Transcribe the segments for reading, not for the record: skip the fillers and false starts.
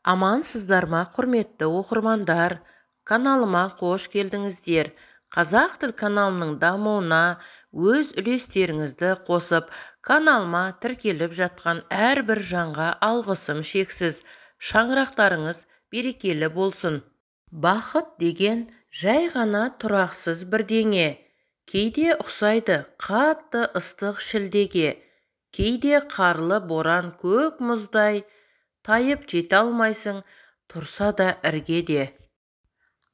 Амансыздар ма, құрметті оқырмандар? Каналыма қош келдіңіздер. Қазақ тіл каналының дамуына өз үлестеріңізді қосып, каналыма тіркеліп жатқан әрбір жанға алғысым шексіз. Шаңырақтарыңыз берекелі болсын. Бақыт деген жай ғана тұрақсыз бірдеңе. Кейде ұқсайды қатты ыстық шілдеге, кейде қарлы боран көк мұздай, тайып жете алмайсың, тұрса да іргеде.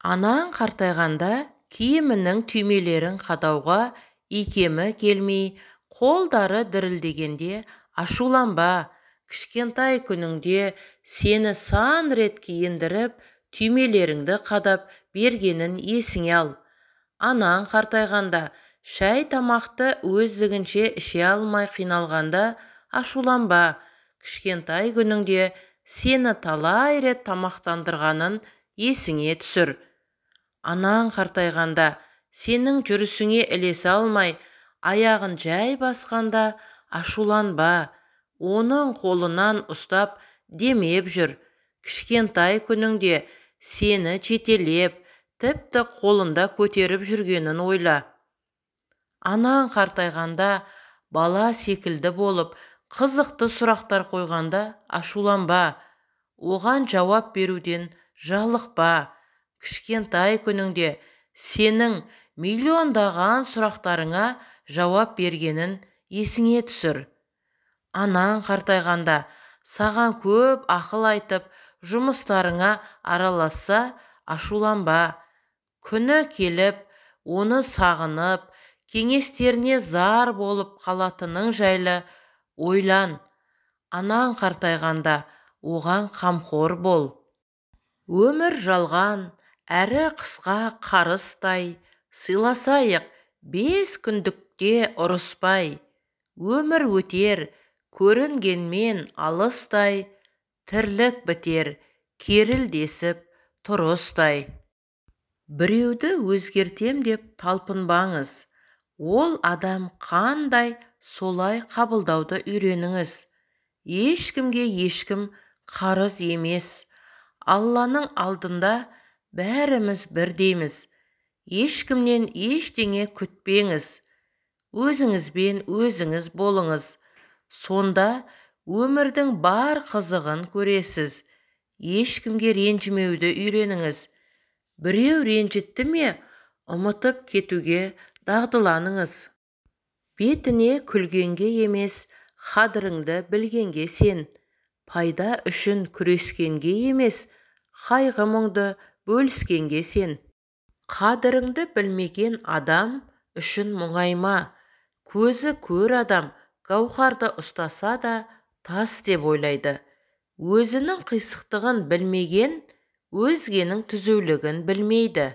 Анаң қартайғанда киімінің түймелерін қадауға икемі келмей, қолдары дірілдегенде ашуланба. Кішкентай күніңде сені сан рет киіндіріп, түймелеріңді қадап бергенін есіңе ал. Анаң қартайғанда шай тамақты өздігінше іше алмай қиналғанда ашуланба. Кішкентай күніңде сені талай рет тамақтандырғанын есіңе түсір. Анаң қартайғанда сенің жүрісіңе ілесе алмай, аяғын жай басқанда ашуланба. Оның қолынан ұстап демеп жүр. Кішкентай күніңде сені жетелеп, тіпті қолында көтеріп жүргенін ойла. Анаң қартайғанда бала секілді болып, қызықты сұрақтар қойғанда ашуланба. Оған жауап беруден жалықпа. Кішкентай күніңде сенің миллиондаған сұрақтарыңа жауап бергенін есіңе түсір. Анаң қартайғанда саған көп ақыл айтып, жұмыстарыңа араласса ашуланба. Күні келіп, оны сағынып, кеңестеріне зар болып қалатының жайлы ойлан. Анаң қартайғанда оған қамқор бол. Өмір жалған, әрі қысқа қарыстай, сыйласайық 5 күндікте ұрыспай. Өмір өтер, көрінгенмен алыстай, тірлік бітер, керілдесіп тұрыстай. Біреуді өзгертем деп талпынбаңыз. Ол адам қандай, солай қабылдауды үйреніңіз. Ешкімге ешкім қарыз емес. Алланың алдында бәріміз бірдейміз. Ешкімнен ештеңе күтпеңіз. Өзіңізбен өзіңіз болыңыз. Сонда өмірдің бар қызығын көресіз. Ешкімге ренжімеуді үйреніңіз. Біреу ренжітті ме, ұмытып кетуге дағдыланыңыз. Бетіне күлгенге емес, қадіріңді білгенге сен. Пайда үшін күрескенге емес, қайғы-мұңды бөліскенге сен. Қадіріңді білмеген адам үшін мұңайма. Көзі көр адам гауһарды ұстаса да тас деп ойлайды. Өзінің қисықтығын білмеген, өзгенің түзулігін білмейді.